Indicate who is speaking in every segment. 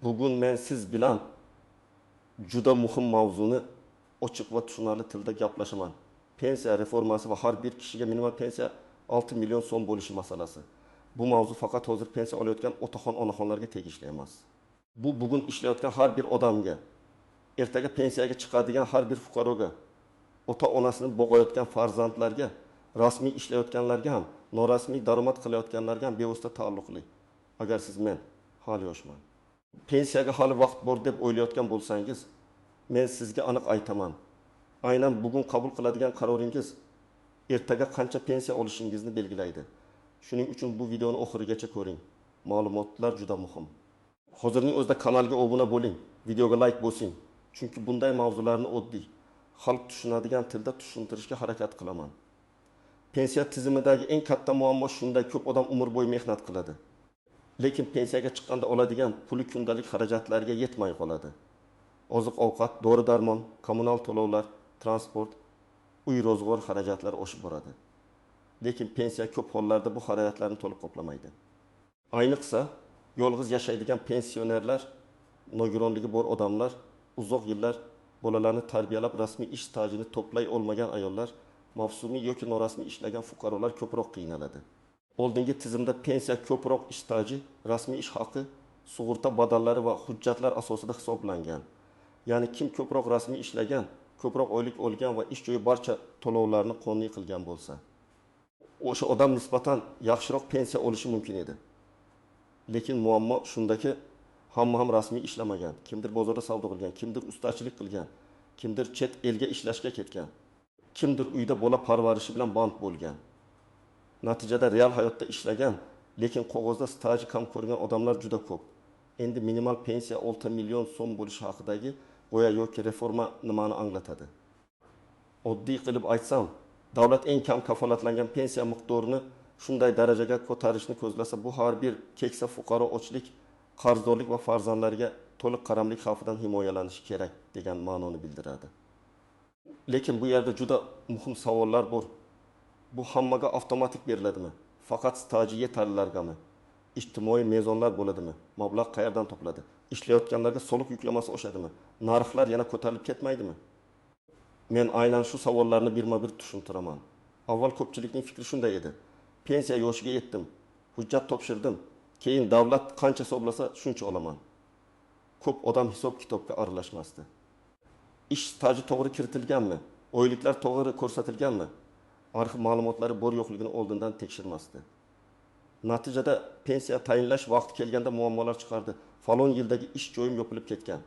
Speaker 1: Bugun men siz bilan juda muhim mavzuni ochiq va tushunarli tilda gaplashaman. Pensiya reformasi va har bir kishiga minimal pensiya 6 million so'm bo'lishi masalasi. Bu mavzu faqat hozir pensiya olayotgan otaxon, onaxonlarga tegishli emas. Bu bugun ishlayotgan har bir odamga, ertaga pensiyaga chiqadigan har bir fuqaroga, ota-onasini boqayotgan farzandlarga, rasmiy ishlayotganlarga ham, norasmiy daromad qilayotganlarga ham bevosita taalluqli. Agar siz men hali yoshman, pensiyaga hali vaqt bor deb o'ylayotgan bo'lsangiz, men sizga aniq aytaman. Aynan bugun qabul qiladigan qaroringiz ertaga qancha pensiya olishingizni belgilaydi. Shuning uchun bu videoni oxirigacha ko'ring. Ma'lumotlar juda muhim. Hozirning o'zida kanalga obuna bo'ling, videoga like bosing. Chunki bunday mavzularni oddiy, xalq tushunadigan tilda tushuntirishga harakat qilaman. Pensiya tizimidagi eng katta muammo shunda, ko'p odam umr bo'yi mehnat qiladi. Lekin pensiyaga chiqqanda oladigan puli kundalik xarajatlarga yetmay qoladi. Oziq-ovqat, dori-darmon, kommunal to'lovlar, transport, uy ro'zg'or xarajatlari oshib boradi. Lekin pensiya ko'p hollarda bu xarajatlarni to'liq qoplamaydi. Ayniqsa, yolg'iz yashaydigan pensionerlar, nogironligi bor odamlar, uzoq yillar bolalarni tarbiyalab rasmiy ish stajini to'play olmagan ayollar, mavsumiy yoki norasmiy ishlagan fuqarolar ko'proq qiynaladi. Oldingi tizimda pensiya ko'proq ish staji, rasmiy ish haqi, sug'urta badallari va hujjatlar asosida hisoblangan. Ya'ni kim ko'proq rasmiy ishlagan, ko'proq oylik olgan va ish joyi barcha to'lovlarni qonuniy qilgan bo'lsa, o'sha odam nisbatan yaxshiroq pensiya olishi mumkin edi. Lekin muammo shundaki, hamma ham rasmiy ishlamagan. Kimdir bozorda savdo qilgan, kimdir ustachilik qilgan, kimdir chet elga ishlashga ketgan, kimdir uyda bola parvarishi bilan band bo'lgan. Natijada real hayotda ishlagan, lekin qog'ozda staji kam ko'rgan odamlar juda ko'p. Endi minimal pensiya 6 million so'm bo'lishi haqidagi g'oya yoki reforma nimani anglatadi? Oddiy qilib aytsam, davlat eng kam kafolatlangan pensiya miqdorini shunday darajaga ko'tarishni ko'zlasa, bu har bir keksa fuqaro ochlik, qarzdorlik va farzandlariga to'liq qaramlik xavfidan himoyalanishi kerak degan ma'noni bildiradi. Lekin bu yerda juda muhim savollar bor. Bu hammaga avtomatik beriladimi? Faqat staji yetarlilargami? Ijtimoiy mezonlar bo'ladimi? Mablag' qayerdan topiladi? Ishlayotganlarga soliq yuklamasi oshadimi? Narxlar yana ko'tarilib ketmaydimi? Men aynan shu savollarni birma-bir tushuntiraman. Avval ko'pchilikning fikri shunday edi. Pensiya yoshiga yetdim, hujjat topshirdim, keyin davlat qancha hisoblasa shuncha olaman. Ko'p odam hisob-kitobga aralashmasdi. Ish staji to'g'ri kiritilganmi? Oyliklar to'g'ri ko'rsatilganmi? Arxiv ma'lumotlari bor yo'qligini oldindan tekshirmasdi. Natijada pensiya tayinlash vaqti kelganda muammolar chiqardi. Falon yildagi ish joyim yopilib ketgan.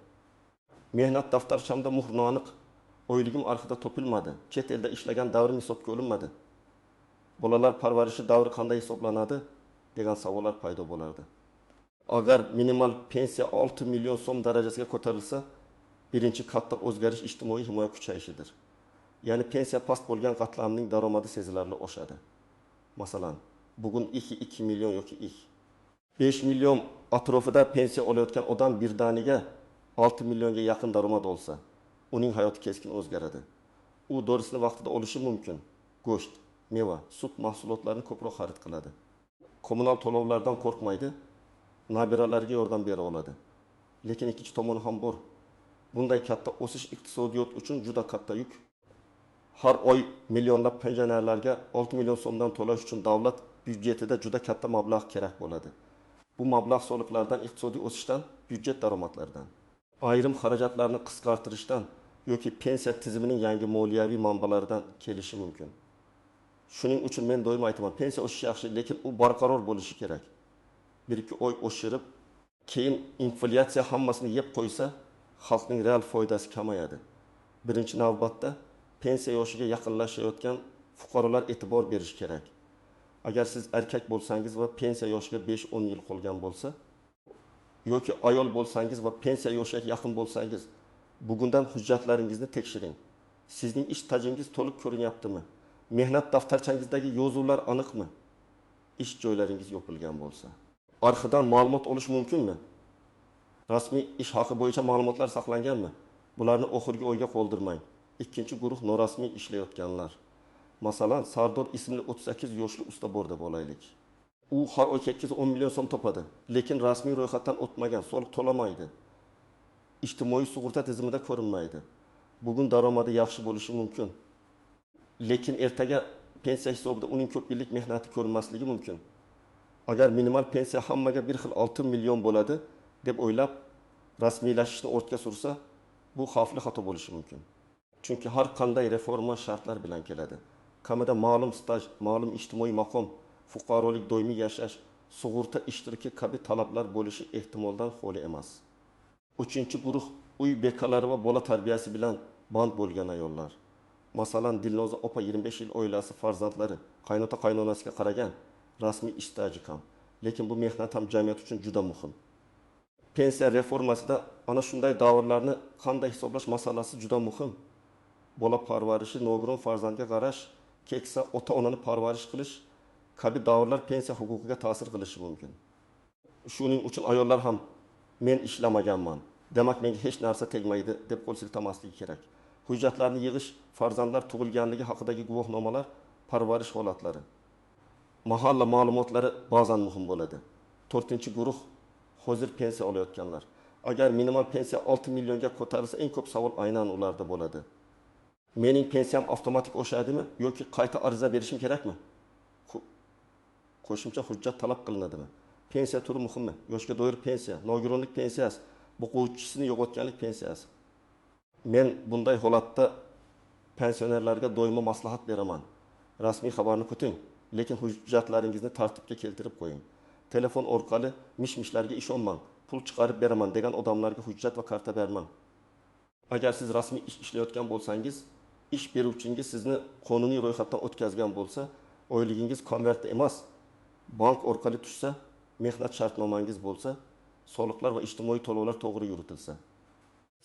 Speaker 1: Mehnat daftarchamda muhr noaniq, oyligim arxivda topilmadi. Chet elda ishlagan davrim hisobga olinmadi. Bolalar parvarishi davri qanday hisoblanadi degan savollar paydo bo'lardi. Agar minimal pensiya 6 million so'm darajasiga ko'tarilsa, birinchi katta o'zgarish ijtimoiy himoya kuchayishidir. Ya'ni pensiya past bo'lgan qatlamning daromadi sezilarli oshadi. Masalan, bugun 2 million yoki 5 million atrofida pensiya olayotgan odam birdaniga 6 millionga yaqin daromad olsa, uning hayoti keskin o'zgaradi. U dorisini vaqtida olishi mumkin. Go'sht, meva, sut mahsulotlarini ko'proq xarid qiladi. Kommunal to'lovlardan qo'rqmaydi, nabiralariga yordam bera oladi. Lekin ikkinchi tomoni ham bor. Bunday katta o'sish iqtisodiyot uchun juda katta yuk. Har oy millionlab pensionerlarga 6 million so'mdan to'lash uchun davlat byudjetida juda katta mablag' kerak bo'ladi. Bu mablag' soliqlardan, iqtisodiy o'sishdan, byudjet daromadlaridan, ayrim xarajatlarni qisqartirishdan yoki pensiya tizimining yangi moliyaviy manbalaridan kelishi mumkin. Shuning uchun men doim aytaman, pensiya o'sishi yaxshi, lekin u barqaror bo'lishi kerak. 1-2 oy oshirib, keyin inflyatsiya hammasini yeb qo'ysa, xalqning real foydasi kamayadi. Birinchi navbatda pensiya yoshiga yaqinlashayotgan fuqarolar e'tibor berish kerak. Agar siz erkak bo'lsangiz va pensiya yoshiga 5-10 yil qolgan bo'lsa, yoki ayol bo'lsangiz va pensiya yoshiga yaqin bo'lsangiz, bugundan hujjatlaringizni tekshiring. Sizning ish stajingiz to'liq ko'rinyaptimi? Mehnat daftarchangizdagi yozuvlar aniqmi? Ish joylaringiz yopilgan bo'lsa, arxivdan ma'lumot olish mumkinmi? Rasmiy ish haqi bo'yicha ma'lumotlar saqlanganmi? Bularni oxirgi oyga qoldirmang. Ikkinchi guruh norasmiy ishlayotganlar. Masalan, Sardor ismli 38 yoshli usta bor deb olaylik. U har oy 8-10 million so'm topadi, lekin rasmiy ro'yxatdan o'tmagan, soliq to'lamaydi, ijtimoiy sug'urta tizimida ko'rinmaydi. Bugun daromadi yaxshi bo'lishi mumkin, lekin ertaga pensiya hisobida uning ko'p yillik mehnati ko'rinmasligi mumkin. Agar minimal pensiya hammaga bir xil 6 million bo'ladi deb o'ylab rasmiylashishni ortga sursa, bu xavfli xato bo'lishi mumkin. Chunki har qanday reforma shartlar bilan keladi. Kamida ma'lum staj, ma'lum ijtimoiy maqom, fuqarolik, doimiy yashash, sug'urta ishtiroki kabi talablar bo'lishi ehtimoldan xoli emas. Uchinchi guruh uy bekalari va bola tarbiyasi bilan band bo'lgan ayollar. Masalan, Dilnoza opa 25 yil oilasi, farzandlari, qaynota qaynonasiga qaragan, rasmiy ish staji kam. Lekin bu mehnat ham jamiyat uchun juda muhim. Pensiya reformasida ana shunday davrlarni qanday hisoblash masalasi juda muhim. Bola parvarishi, nogiron farzandga qarash, keksa ota-onani parvarish qilish kabi davrlar pensiya huquqiga ta'sir qilishi mumkin. Shuning uchun ayollar ham men ishlamaganman, demak menga hech narsa tegmaydi deb qo'l siltamasligi kerak. Hujjatlarni yig'ish, farzandlar tug'ilganligi haqidagi guvohnomalar, parvarish holatlari, mahalla ma'lumotlari ba'zan muhim bo'ladi. To'rtinchi guruh hozir pensiya olayotganlar. Agar minimal pensiya 6 millionga ko'tarilsa, eng ko'p savol aynan ularda bo'ladi. Mening pensiyam avtomatik oshadimi yoki qayta ariza berishim kerakmi? Qo'shimcha hujjat talab qilinadimi? Pensiya turi muhimmi? Yoshga doir pensiya, nogironlik pensiyasi, boquvchisini yo'qotganlik pensiyasi. Men bunday holatda pensionerlarga doimo maslahat beraman. Rasmiy xabarni kuting, lekin hujjatlaringizni tartibga keltirib qo'ying. Telefon orqali mish-mishlarga ishonmang, pul chiqarib beraman degan odamlarga hujjat va karta bermang. Agar siz rasmiy ish ishlayotgan bo'lsangiz, ish beruvchingiz sizni qonuniy ro'yxatdan o'tkazgan bo'lsa, oyligingiz konvertda emas, bank orqali tushsa, mehnat shartnomangiz bo'lsa, soliqlar va ijtimoiy to'lovlar to'g'ri yuritilsa,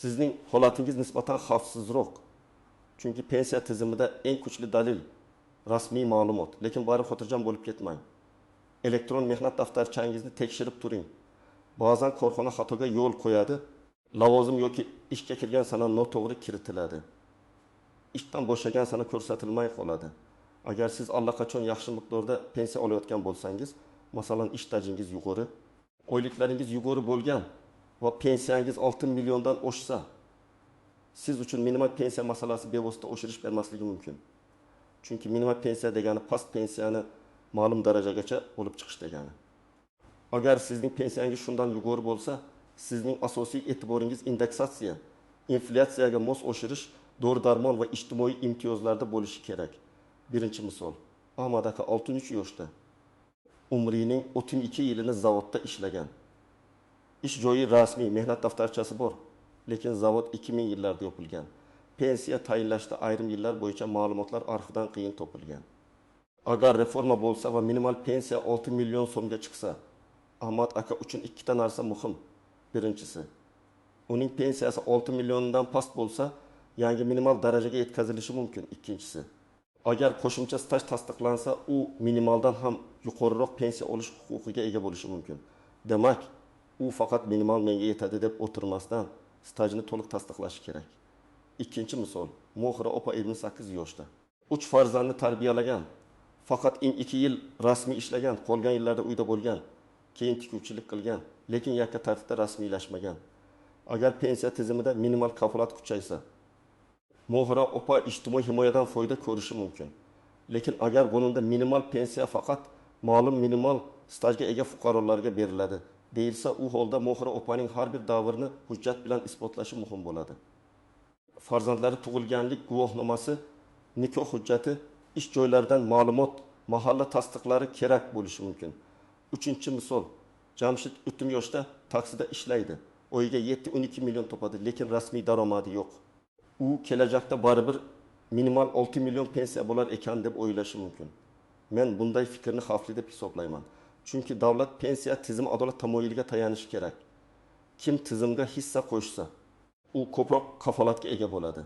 Speaker 1: sizning holatingiz nisbatan xavfsizroq. Chunki pensiya tizimida eng kuchli dalil rasmiy ma'lumot, lekin baribir xotirjam bo'lib ketmang. Elektron mehnat daftarchangizni tekshirib turing. Ba'zan korxona xatoga yo'l qo'yadi, lavozim yoki ishga kirgan sana noto'g'ri kiritiladi. Ishdan bo'shagan sana ko'rsatilmay qoladi. Agar siz allaqachon yaxshi miqdorda pensiya olayotgan bo'lsangiz, masalan, ish stajingiz yuqori, oyliklaringiz yuqori bo'lgan va pensiyangiz 6 milliondan oshsa, siz uchun minimal pensiya masalasi bevosita oshirish bermasligi mumkin. Chunki minimal pensiya degani past pensiyani ma'lum darajagacha olib chiqish degani. Agar sizning pensiyangiz shundan yuqori bo'lsa, sizning asosiy e'tiboringiz indeksatsiya, inflyatsiyaga mos oshirish, dori-darmon va ijtimoiy imtiyozlarda bo'lishi kerak. Birinchi misol, Ahmad aka 63 yoshda. Umrining 32 yilini zavodda ishlagan. Ish joyi rasmiy, mehnat daftarchasi bor, lekin zavod 2000 yillarda yopilgan. Pensiya tayinlashda ayrim yillar bo'yicha ma'lumotlar arxivdan qiyin topilgan. Agar reforma bo'lsa va minimal pensiya 6 million so'mga chiqsa, Ahmad aka uchun ikkita narsa muhim. Birinchisi, uning pensiyasi 6 milliondan past bo'lsa, yangi minimal darajaga yetkazilishi mumkin. Ikkinchisi, agar qo'shimcha staj tasdiqlansa, u minimaldan ham yuqoriroq pensiya olish huquqiga ega bo'lishi mumkin. Demak, u faqat minimal menga yetadi deb o'tirmasdan stajini to'liq tasdiqlashi kerak. Ikkinchi misol, Mohira opa 58 yoshda. 3 farzandni tarbiyalagan, faqat 2 yil rasmiy ishlagan, qolgan yillarda uyda bo'lgan, keyin tikuvchilik qilgan, lekin yakka tartibda rasmiylashmagan. Agar pensiya tizimida minimal kafolat kuchaysa, Mohira opa ijtimoiy himoyadan foyda ko'rishi mumkin. Lekin agar qonunda minimal pensiya faqat ma'lum minimal stajga ega fuqarolarga beriladi deyilsa, u holda Mohira opaning har bir davrni hujjat bilan isbotlashi muhim bo'ladi. Farzandlari tug'ilganlik guvohnomasi, nikoh hujjati, ish joylaridan ma'lumot, mahalla tasdiqlari kerak bo'lishi mumkin. Uchinchi misol, Jamshid 30 yoshda taksida ishlaydi. Oyiga 7-12 million topadi, lekin rasmiy daromadi yo'q. U kelajakda baribir minimal 6 million pensiya bo'lar ekan deb o'ylashi mumkin. Men bunday fikrni xavfli deb hisoblayman. Chunki davlat pensiya tizimi adolat tamoyiliga tayanishi kerak. Kim tizimga hissa qo'shsa, u ko'proq kafolatga ega bo'ladi.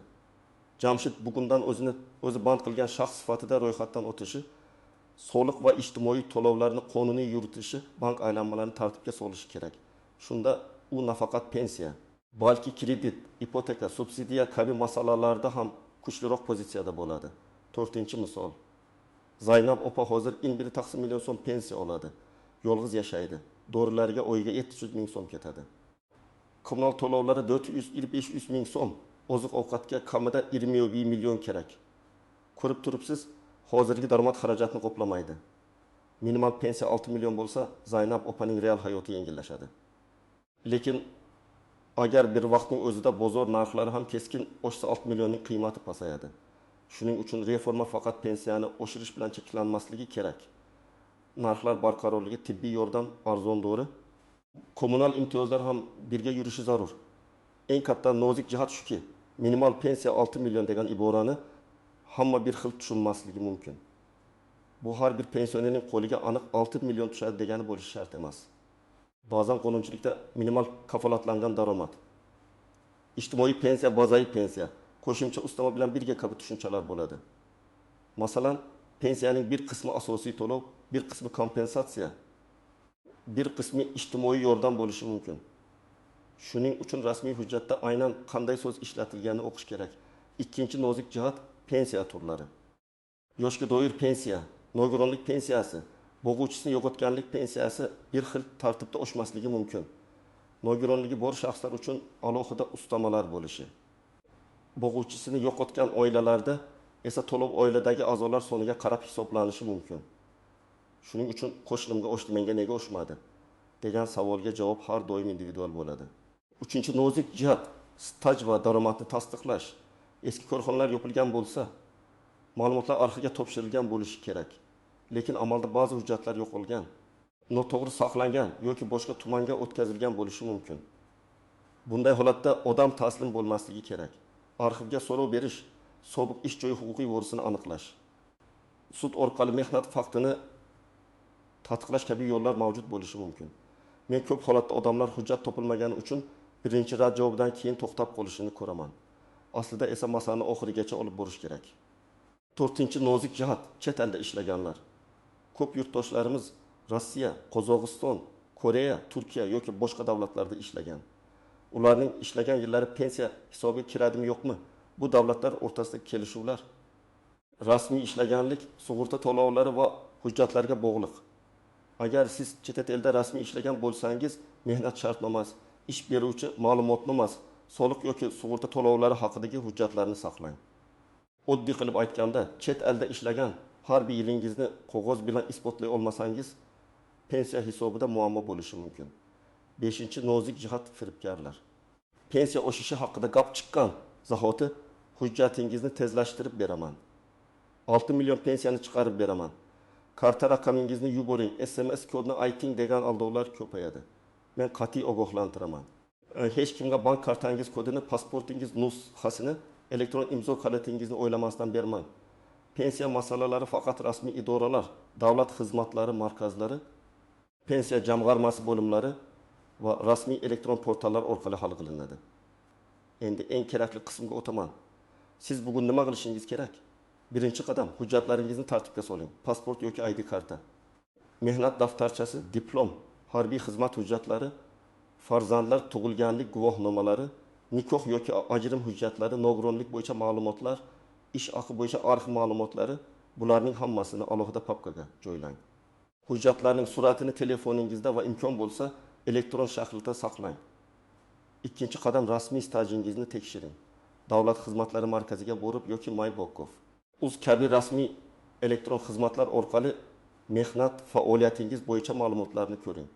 Speaker 1: Jamshid bugundan o'zini o'zi band qilgan shaxs sifatida ro'yxatdan o'tishi, soliq va ijtimoiy to'lovlarni qonuniy yuritishi, bank aylanmalarini tartibga solishi kerak. Shunda u nafaqat pensiya, balki kredit, ipoteka, subsidiya kabi masalalarda ham kuchliroq pozitsiyada bo'ladi. To'rtinchi misol. Zaynab opa hozir 1,5 million so'm pensiya oladi. Yolg'iz yashaydi. Dorilariga oyiga 700 ming so'm ketadi. Kommunal to'lovlari 400-500 ming so'm. Oziq-ovqatga kamida 21 million kerak. Ko'rib turibsiz, hozirgi daromad xarajatni qoplamaydi. Minimal pensiya 6 million bo'lsa, Zaynab opaning real hayoti yengillashadi. Lekin agar bir vaqtning o'zida bozor narxlari ham keskin oshsa, 6 millionning qiymati pasayadi. Shuning uchun reforma faqat pensiyani oshirish bilan cheklanmasligi kerak. Narxlar barqarorligi, tibbiy yordam, arzon dori, kommunal imtiyozlar ham birga yurishi zarur. Eng katta nozik jihat shuki, minimal pensiya 6 million degan iborani hamma bir xil tushunmasligi mumkin. Bu har bir pensionerning qo'liga aniq 6 million tushadi degani bo'lishi shart emas. Ba'zan qonunchilikda minimal kafolatlangan daromad, ijtimoiy pensiya, bazaviy pensiya, qo'shimcha ustama bilan birga kabi tushunchalar bo'ladi. Masalan, pensiyaning bir qismi asosiy to'lov, bir qismi kompensatsiya, bir qismi ijtimoiy yordam bo'lishi mumkin. Shuning uchun rasmiy hujjatda aynan qanday so'z ishlatilganini o'qish kerak. Ikkinchi nozik jihat pensiya turlari. Yoshga doir pensiya, nogironlik pensiyasi, bo'g'uvchisini yo'qotganlik pensiyasi bir xil tartibda oshmasligi mumkin. Nogironligi bor shaxslar uchun alohida ustamalar bo'lishi. Bo'g'uvchisini yo'qotgan oilalarda esa to'lov oiladagi a'zolar soniga qarab hisoblanishi mumkin. Shuning uchun qo'shnimga oshdi, menga nega oshmadi degan savolga javob har doim individual bo'ladi. Uchinchi nozik jihat staj va daromadni tasdiqlash. Eski korxonalar yopilgan bo'lsa, ma'lumotlar arxivga topshirilgan bo'lishi kerak. Lekin amalda ba'zi hujjatlar yo'qolgan, noto'g'ri saqlangan yoki boshqa tumanga o'tkazilgan bo'lishi mumkin. Bunday holatda odam taslim bo'lmasligi kerak. Arxivga so'rov berish, sobiq ish joyi huquqiy vorisini aniqlash, sud orqali mehnat faktini tadqiqlash kabi yo'llar mavjud bo'lishi mumkin. Men ko'p holatda odamlar hujjat topilmagani uchun birinchi rad javobidan keyin to'xtab qolishini ko'raman. Aslida esa masalani oxirigacha olib borish kerak. To'rtinchi nozik jihat chet elda ishlaganlar. Ko'p yurtdoshlarimiz Rossiya, Qozog'iston, Koreya, Turkiya yoki boshqa davlatlarda ishlagan. Ularning ishlagan yillari pensiya hisobiga kiradimi yo'qmi? Bu davlatlar o'rtasidagi kelishuvlar, rasmiy ishlaganlik, sug'urta to'lovlari va hujjatlarga bog'liq. Agar siz chet elda rasmiy ishlagan bo'lsangiz, mehnat shartnomasi, ish beruvchi ma'lumotnomasi, soliq yoki sug'urta to'lovlari haqidagi hujjatlarni saqlang. Oddiy qilib aytganda, chet elda ishlagan har bir yilingizni qog'oz bilan isbotlay olmasangiz, pensiya hisobida muammo bo'lishi mumkin. Beshinchi nozik jihat firibgarlar. Pensiya oshishi haqida gap chiqqan zahoti hujjatingizni tezlashtirib beraman. 6 million pensiyani chiqarib beraman. Karta raqamingizni yuboring, SMS kodini ayting degan aldovlar ko'payadi. Men qat'iy ogohlantiraman. Hech kimga bank kartangiz kodini, pasportingiz nusxasini, elektron imzo kalitingizni o'ylamasdan bermang. Pensiya masalalari faqat rasmiy idoralar, davlat xizmatlari markazlari, pensiya jamg'armasi bo'limlari va rasmiy elektron portallar orqali hal qilinadi. Endi eng kerakli qismga o'taman. Siz bugun nima qilishingiz kerak? Birinchi qadam hujjatlaringizni tartibga soling. Pasport yoki ID karta, mehnat daftarchasi, diplom, harbiy xizmat hujjatlari, farzandlar tug'ilganlik guvohnomalari, nikoh yoki ajrim hujjatlari, nogironlik bo'yicha ma'lumotlar, ish haqi bo'yicha arxiv ma'lumotlari, bularning hammasini alohida papkaga joylang. Hujjatlarning suratini telefoningizda va imkon bo'lsa elektron shaklda saqlang. Ikkinchi qadam rasmiy stajingizni tekshiring. Davlat xizmatlari markaziga borib yoki MyBokov uz kabi rasmiy elektron xizmatlar orqali mehnat faoliyatingiz bo'yicha ma'lumotlarni ko'ring.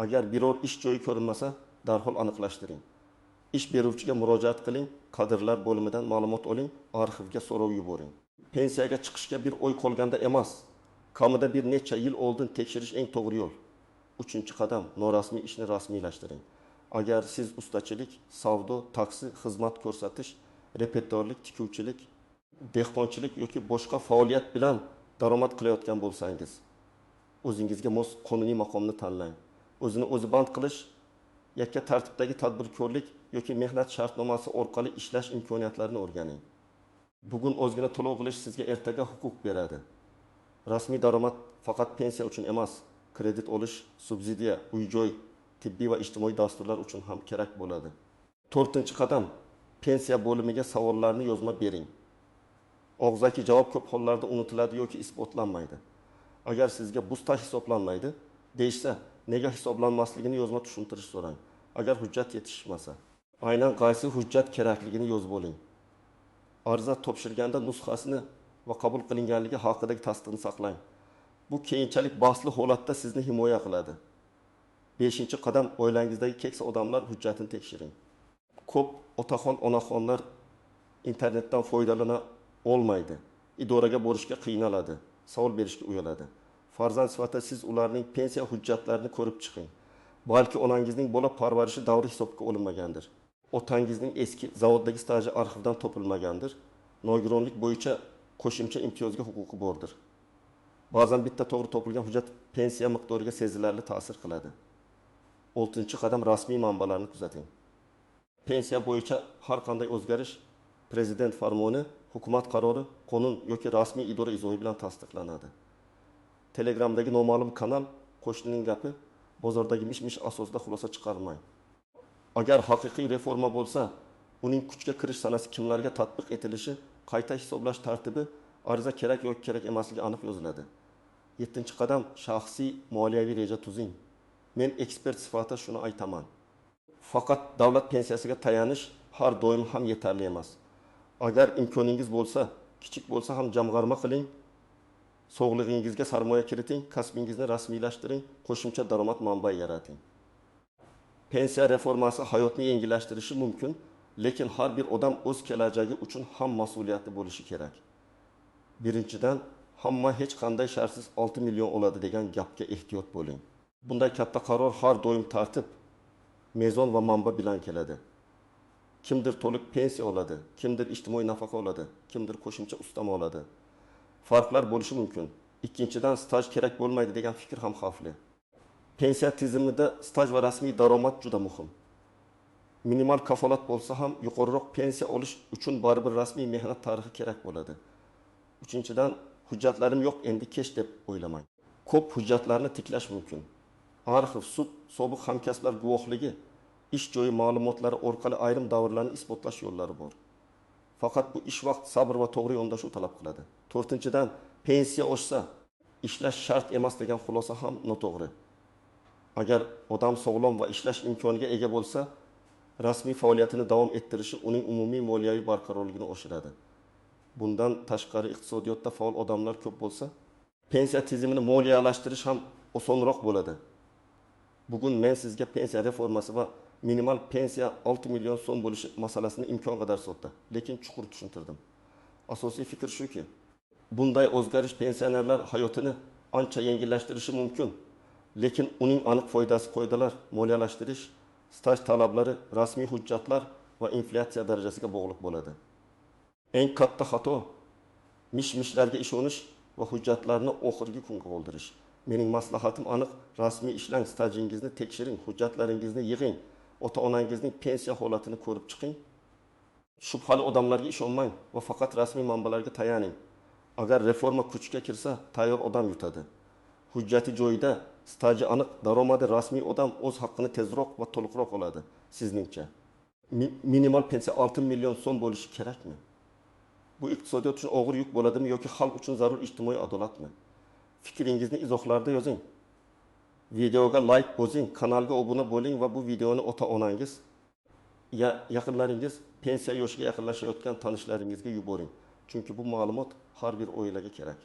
Speaker 1: Agar biror ish joyi ko'rinmasa, darhol aniqlashtiring. Ish beruvchiga murojaat qiling, kadrlar bo'limidan ma'lumot oling, arxivga so'rov yuboring. Pensiyaga chiqishga bir oy qolganda emas, kamida bir necha yil oldin tekshirish eng to'g'ri yo'l. Uchinchi qadam norasmiy ishni rasmiylashtiring. Agar siz ustachilik, savdo, taksi, xizmat ko'rsatish, repetitorlik, tikuvchilik, dehqonchilik yoki boshqa faoliyat bilan daromad qilayotgan bo'lsangiz, o'zingizga mos qonuniy maqomni tanlang. O'zini o'zi band qilish, yakka tartibdagi tadbirkorlik yoki mehnat shartnomasi orqali ishlash imkoniyatlarini o'rganing. Bugun ozgina to'lov qilish sizga ertaga huquq beradi. Rasmiy daromad faqat pensiya uchun emas, kredit olish, subsidiya, uy-joy, tibbiy va ijtimoiy dasturlar uchun ham kerak bo'ladi. To'rtinchi qadam pensiya bo'limiga savollarni yozma bering. Og'zaki javob ko'p hollarda unutiladi yoki isbotlanmaydi. Agar sizga bu staj hisoblanmaydi, deyishsa, nega hisoblanmasligini yozma tushuntirish so'rang. Agar hujjat yetishmasa, aynan qaysi hujjat kerakligini yozib oling. Ariza topshirganda nusxasini va qabul qilinganligi haqidagi tasdiqni saqlang. Bu keyinchalik bahsli holatda sizni himoya qiladi. 5-qadam oilangizdagi keksa odamlar hujjatini tekshiring. Ko'p otaxon, onaxonlar internetdan foydalana olmaydi. Idoraga borishga qiynaladi, savol berishga uyaladi. Farzand sifatida siz ularning pensiya hujjatlarini ko'rib chiqing. Balki onangizning bola parvarishi davri hisobga olinmagandir. Otangizning eski zavoddagi staji arxivdan topilmagandir. Nogironlik bo'yicha qo'shimcha imtiyozga huquqi bordir. Ba'zan bitta to'g'ri topilgan hujjat pensiya miqdoriga sezilarli ta'sir qiladi. 6-qadam rasmiy manbalarni kuzating. Pensiya bo'yicha har qanday o'zgarish prezident farmoni, hukumat qarori, qonun yoki rasmiy idora izohi bilan tasdiqlanadi. Telegramdagi noma'lum kanal, qo'shnining gapi, bozordagi mish-mish asosida xulosa chiqarmang. Agar haqiqiy reforma bo'lsa, uning kuchga kirish sanasi, kimlarga tatbiq etilishi, qayta hisoblash tartibi, ariza kerak yoki kerak emasligi aniq yoziladi. 7-qadam shaxsiy moliyaviy reja tuzing. Men ekspert sifatida shuni aytaman. Faqat davlat pensiyasiga tayanish har doim ham yetarli emas. Agar imkoningiz bo'lsa, kichik bo'lsa ham jamg'arma qiling, sog'lig'ingizga sarmoya kiriting, kasbingizni rasmiylashtiring, qo'shimcha daromad manbai yarating. Pensiya reformasi hayotni yengillashtirishi mumkin, lekin har bir odam o'z kelajagi uchun ham mas'uliyatli bo'lishi kerak. Birinchidan, hamma hech qanday shartsiz 6 million oladi degan gapga ehtiyot bo'ling. Bunday katta qaror har doim tartib, mezon va manba bilan keladi. Kimdir to'liq pensiya oladi, kimdir ijtimoiy nafaqa oladi, kimdir qo'shimcha ustama oladi. Farqlar bo'lishi mumkin. Ikkinchidan, staj kerak bo'lmaydi degan fikr ham xavfli. Pensiya tizimida staj va rasmiy daromad juda muhim. Minimal kafolat bo'lsa ham yuqoriroq pensiya olish uchun baribir rasmiy mehnat tarixi kerak bo'ladi. Uchinchidan, hujjatlarim yo'q, endi kech deb o'ylamang. Ko'p hujjatlarni tiklash mumkin. Arxiv, sud, sobiq hamkasblar guvohligi, ish joyi ma'lumotlari orqali ayrim davrlarni isbotlash yo'llari bor. Faqat bu ish vaqt, sabr va to'g'ri yondashuv talab qiladi. 4-dan, pensiya oshsa ishlash shart emas degan xulosa ham noto'g'ri. Agar odam sog'lom va ishlash imkoniga ega bo'lsa, rasmiy faoliyatini davom ettirishi uning umumiy moliyaviy barqarorligini oshiradi. Bundan tashqari iqtisodiyotda faol odamlar ko'p bo'lsa, pensiya tizimini moliyalashtirish ham osonroq bo'ladi. Bugun men sizga pensiya reformasi va minimal pensiya 6 million so'm bo'lishi masalasini imkon qadar sodda, lekin chuqur tushuntirdim. Asosiy fikr shuki, bunday o'zgarish pensionerlar hayotini ancha yengillashtirishi mumkin, lekin uning aniq foydasi qoidalar, moliyalashtirish, staj talablari, rasmiy hujjatlar va inflyatsiya darajasiga bog'liq bo'ladi. Eng katta xato mish-mishlarga ishonish va hujjatlarni oxirgi kunga qoldirish. Mening maslahatim aniq: rasmiy ishlang, stajingizni tekshiring, hujjatlaringizni yig'ing, ota-onangizning pensiya holatini ko'rib chiqing. Shubhali odamlarga ishonmang va faqat rasmiy manbalarga tayaning. Agar reforma kuchga kirsa, tayyor odam yutadi. Hujjati joyida, staji aniq, daromadi rasmiy odam o'z haqqini tezroq va to'liqroq oladi. Sizningcha minimal pensiya 6 million so'm bo'lishi kerakmi? Bu iqtisodiyot uchun og'ir yuk bo'ladimi yoki xalq uchun zarur ijtimoiy adolatmi? Fikringizni izohlarda yozing. Videoga like bosing, kanalga obuna bo'ling va bu videoni ota-onangiz, yaqinlaringiz, pensiya yoshiga yaqinlashayotgan tanishlaringizga yuboring. Chunki bu ma'lumot har bir oilaga kerak.